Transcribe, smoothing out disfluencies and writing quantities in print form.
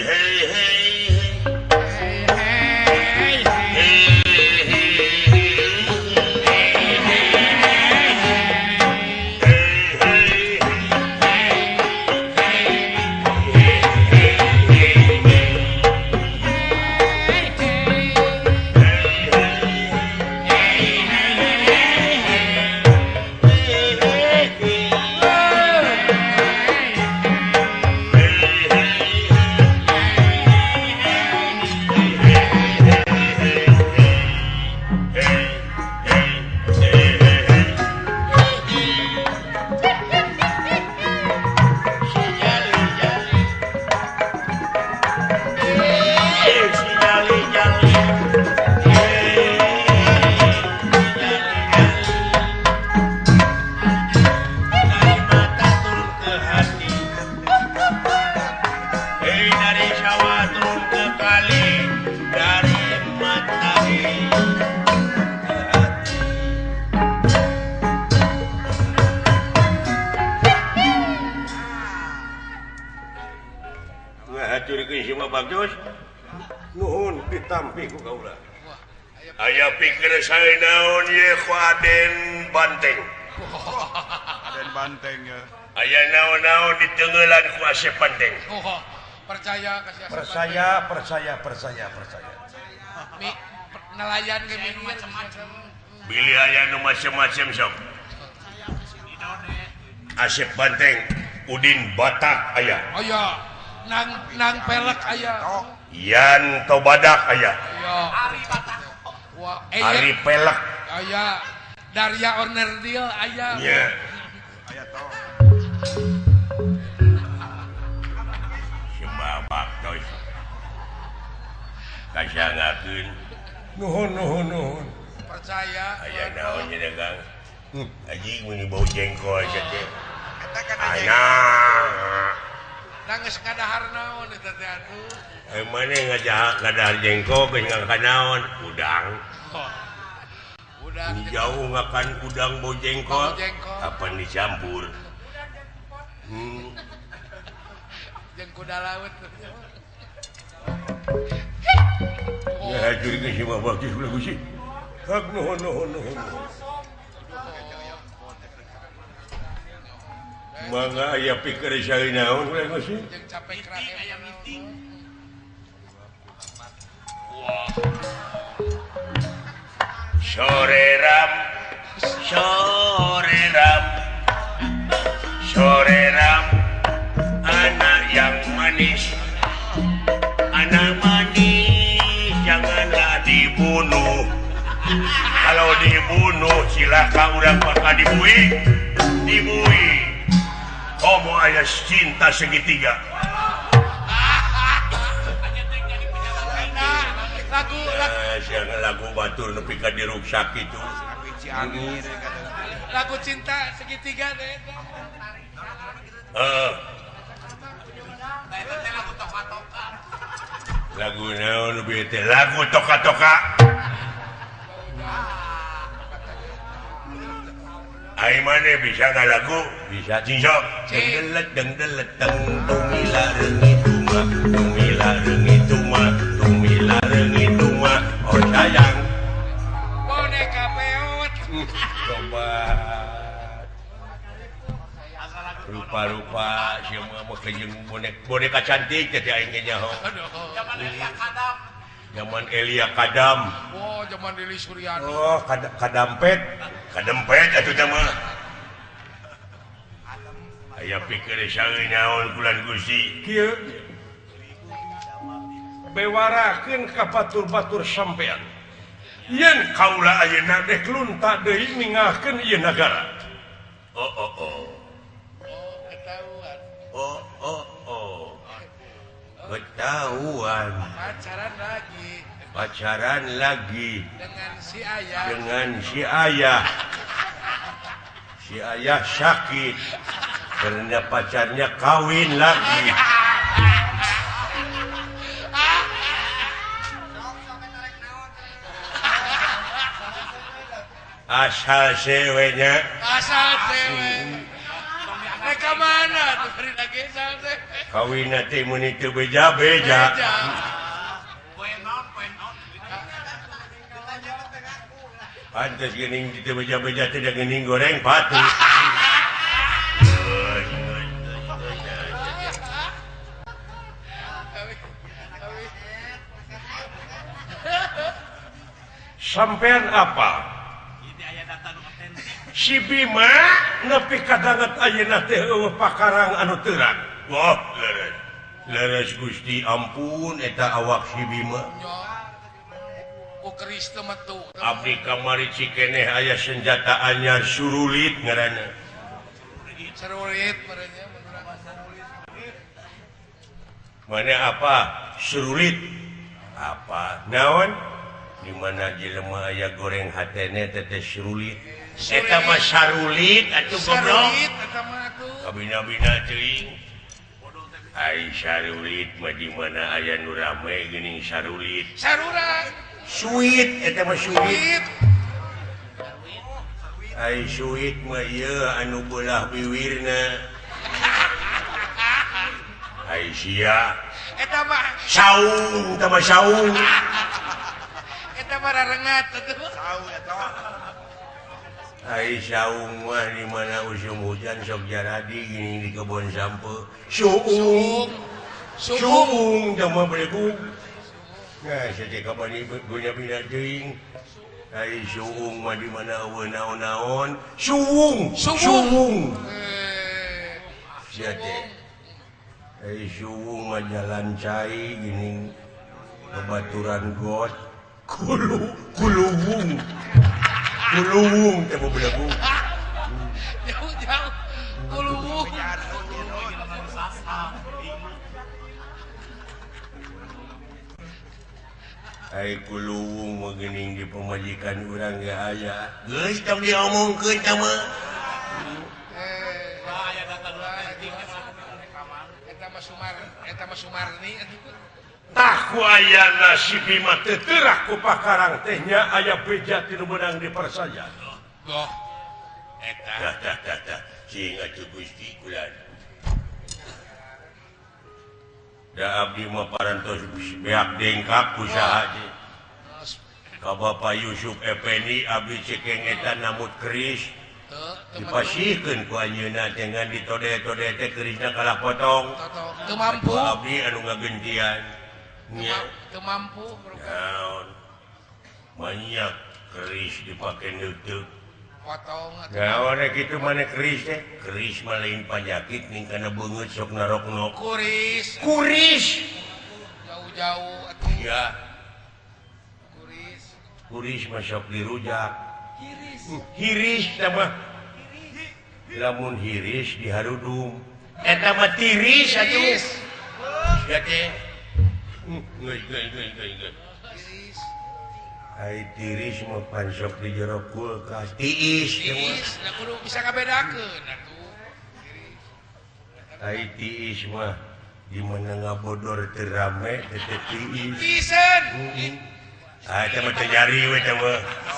hey hey Nuhun ditampi ku kaula. Aya pikir saya naon ye ku Aden Banteng. Aden Banteng ya. Aya naon-naon ditenggelan ku Asep Banteng. Oh, percaya kasih Asep. Percaya, percaya, percaya, percaya. Mi nelayan ge macam-macam. Bilih aya nu macam-macam sok. Asep Banteng, Udin Batak aya. Aya. Nang nang pelek aya. Yan Tobadak aya. Ari Batak. Ari pelek aya. Daria Ornerdil aya. Nya. Aya toh. Sebabak toh. Kasangakeun. Nuhun nuhun nuhun. Percaya. Aya naon nya dagang. Anjing meuni bau jengkol sia teh. Eta kan anak. Nangis ngadahar naon eta teh atuh. Maneh ngadahar jengkol geus ngakan naon? Udang. Udang jauh ngakan udang bau jengkol. Kapan dicampur? Jeung kuda laut. Ya hancur geus mah bagus bagus sih. Hak nuhun nuhun nuhun. Mangga aya pikir saya naon we geus sih. Jeung capek aya meeting. Sore ram, sore ram, sore ram, anak yang manis, anak manis janganlah dibunuh. Kalau dibunuh silaka urang bakal dibui, dibui. Homo aya cinta segitiga. Lagu lagu batur nepi ka diruksak kitu. Lagu cinta segitiga deh. Heeh. Lagu naon nu teh? Lagu toka-toka. Ai mane bisa ngalagu? Bisa cing sok. Dengdelet dengdelet teng tumila reungit tuma, tumila reungit tuma, tumila reungit tuma. Oh sayang. Boneka peot. Coba. Rupa-rupa sia mah jeung boneka cantik teh aing ge nyaho. Zaman Elia Kadam. Zaman Elia Kadam. Oh, zaman Lili Suryani. Oh, kadampet. Kadempet atuh teh mah. Aya pikir saeun naon kulan Gusti. Kieu bewarakeun ka batur-batur sampean. Yen kaula ayeuna dek lunta deui ninggalkeun ieu nagara. Oh oh oh. Oh, ketahuan. Oh oh oh. Ketahuan. Pacaran lagi. Pacaran lagi. Dengan si ayah. Dengan si ayah. Si ayah sakit karena pacarnya kawin lagi. Asal sewenya. Asal sewe. Mereka mana tuh? Kawin teh meuni teu beja-beja. Pantes geuning teu beja-beja teh da geuning goreng pati. Sampean apa? Si Bima nepi kadanget ayeuna teh eueuh pakarang anu terang. Wah, leres. Leres Gusti ampun eta awak si Bima. Ku keris teu metu. Abdi kamari cikeneh aya senjata anyar surulit ngaranna. Surulit merenya. Mana apa? Surulit. Apa? Naon? Di mana jelema aya goreng hatene teh surulit. Eta mah sarulit atuh goblok. Eta mah atuh. Kabina-bina teuing. Ai sarulit mah di mana aya nu rame geuning sarulit. Saruran. Suit eta mah suit. Ai suit mah ieu anu beulah biwirna. Ai sia. Eta mah saung, eta mah saung. Eta mah rarengat atuh. Saung eta. Ai saung mah di mana usum hujan sok jaradi gini di kebon sampe. Suung. Suung teh mah belegung. Nah, saja kapan ieu guna-guna teuing. Ai suung mah di mana eueuh naon-naon. Suung, suung. Sia teh. Ai suung mah jalan cai gini babaturan got. Kuluwung. Kuluwung teh belegung. Jauh-jauh. Kuluwung. Ai kuluwung mah geuning di pamajikan urang ge aya. Geus tong diomongkeun tah mah. Eta mah Sumar, eta mah Sumarni atuh. Tah ku ayana si Bima teu teurak ku pakarang teh nya aya beja ti nu meunang dipercaya. Goh. Eta. Tah tah tah tah. Cing atuh Gusti kula. Da abdi mah parantos beak dengkak ku saha teh. Ka Bapak Yusuf Effendi abdi cekeng eta namut keris. Dipasihkeun ku anjeunna teh ngan ditode-tode teh kerisna kalah potong. Teu mampu. Abdi anu ngagentian. Teu mampu. Naon? Banyak keris dipake neuteuk. Potong atuh. Naon kitu maneh keris teh? Keris mah lain panyakit ning kana beungeut sok naroknok. Kuris. Kuris. Jauh-jauh atuh. Ya. Kuris. Kuris mah sok dirujak. Hiris. Hiris teh mah. Lamun hiris diharudum. Eta mah tiris atuh. Sia teh. Geus geus geus geus. Tiris. Ai tiris mah pan sok di jero kulkas. Tiis tiis, da kudu bisa ngabedakeun atuh. Tiris. Ai tiis mah di mana ngabodor teu rame teh tiis. Tiisen. Ah eta mah teu nyari we teh mah.